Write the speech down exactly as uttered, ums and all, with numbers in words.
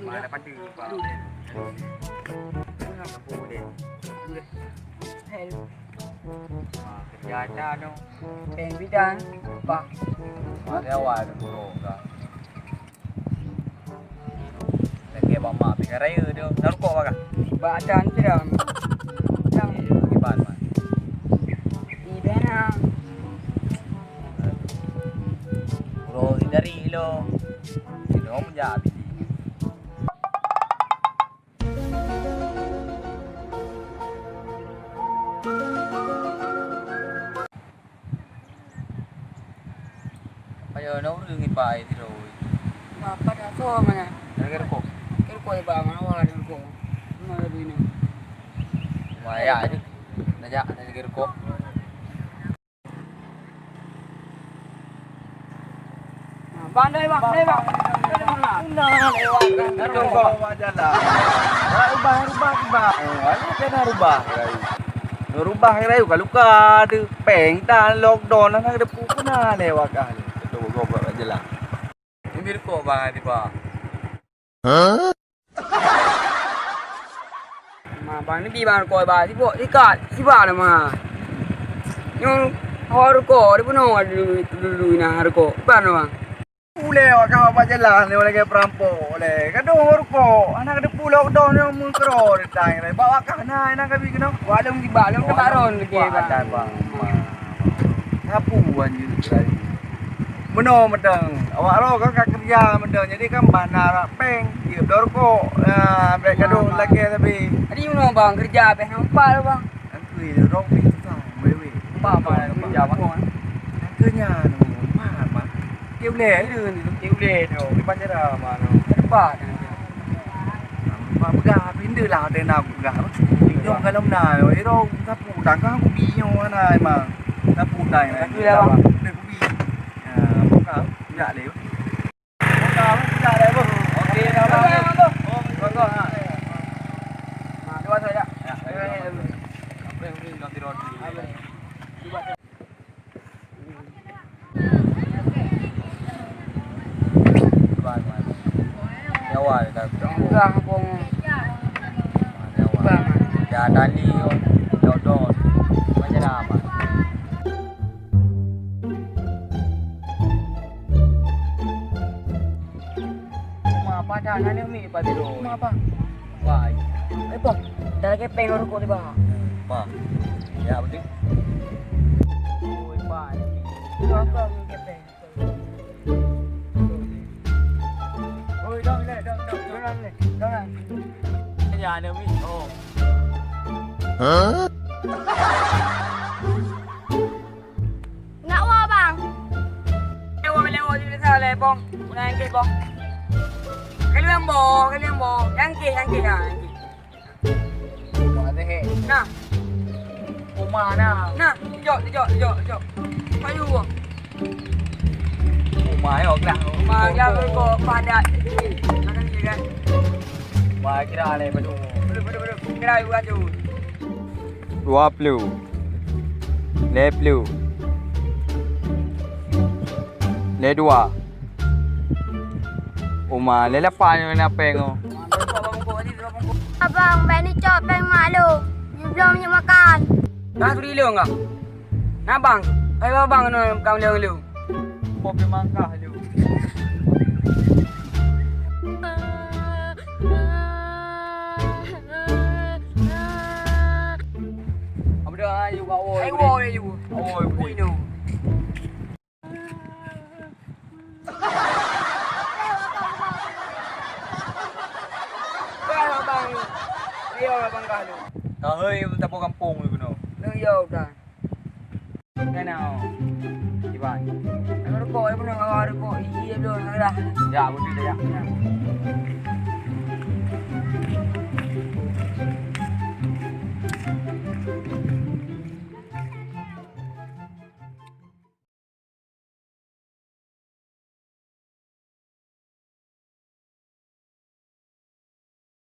Mana pada, Pak? Hel. Ah, kerja dah tu. Péng bidan, Pak. Mari awal tu, bro, Kak. Lagi bak mak pergi raya tu. Nak rukok, Pak, Kak? Bak dan tidak. Yang di mana, Mak? Di Benang. Bro, dari lo. Di lo menjadi. Ayo, na ureueng ipa ai sidroe. Apa dah so mana? Lagèe rukok. Lagèe rukok iba mana wah ada rukok. Mana ada duit ni? Waya aja. Najak lagèe rukok. Bang, dai, bang, dai, bang. Nah, lewat, bang. Rubah, rubah, rubah, rubah. Oh, alah kena rubah. Rubah kena yuk, kalau ka ada peng dan lockdown, hana ada pun kena lewat kah. Betul, goblok jelas. Ini rukok, bang, tiba. Ma, bang, ni bi bang rukok ba, sibok, sikat, sibat dah ma. Nyoe ho rukok, di bunoe dulu, dulu na rukok. Bukan, bang. Ulèe awak kawan bak jalan ni, lagèe perampok lé. Kadang ho rukok, anak ada pulau doh nyoe mun keudroe datang lé. Bak wakah na, na kami kena. Wah, lom sibat, lom tebaron lagi, bang. Ada, bang. Sapu anjing tadi. Meunoe mantong. Awak roh kan ka keureuja mantong. Jadi kan bak na rak péng, jeuet bloe rukok. Ah, bèk gadoh lakèe sabe. Jadi meunoe bang, keureuja abéh nampak lé bang. Angkui roh pih susah, wewe. Nampak bang, keureuja bang. Angkui nyan, mat, mat. Tiep ulèe tu, tiep ulèe tu. Di bandara mah tu. Tempat. Mak peugah, pindah lah, ada nak peugah. Jom kalau na, ero sapu tangkang kubi nyoe na emang. Sapu tang. Tapi lah, bang. Ada kubi. Ya, buka, tidak leh. Buka, tidak leh, bang. Okey, dah, bang. Bang, bang. Oh, bang, bang. Ha. Ha, dua saja. Ya, ya, ya. Apa yang beri ganti roti? Apa? Nyawa dah. Nyawa. Nyawa. Ya, tadi, dodon. Macam apa? Rumah apa dah? Nani umi pati dulu. Rumah apa? Wah. Eh, Bang. Dah lagi péng rukok tiba. Bang. Ya, betul. Oi, Bang. Itu apa lagi péng? Oi, dong, le, dong, dong, dong, le, dong, le. Ya, ada mi. Oh. Hah? Nak woe, bang. Lewat, lewat, di sana, le, bong. Guna yang ke, bong. Kali yang bo, kali yang bo. Yang ke, yang ke, ha, yang ke. Nah. Uma na. Nah, tijok, tijok, tijok, tijok. Payu. Uma yok lah. Uma yok, kok padat. Makan ni kan. Wah, kira le, betul. Betul, betul, betul. Kira juga tu. Dua puluh. Lhèe ploh. Lhèe dua. Uma, lhèe lapan nyoe na péng oh. Abang, bèk neucok péng mak lôn. Nyoe bloe meunyoe makan. Nah, turi lôn kah? Nah, bang. Hai, bang, keunoe ka lôn lôn. Pop memang kah lôn. Apa dah ayu kau? Ayu, ayu. Oh, ayu. Dah, abang. Ayo, abang kah tu. Kau hei, tapok kampung ni kena. Lu yo dah. Kena. Iban. Rukok, rukok, rukok. Iya, belum, dah. Ya, betul dah, ya. Ya.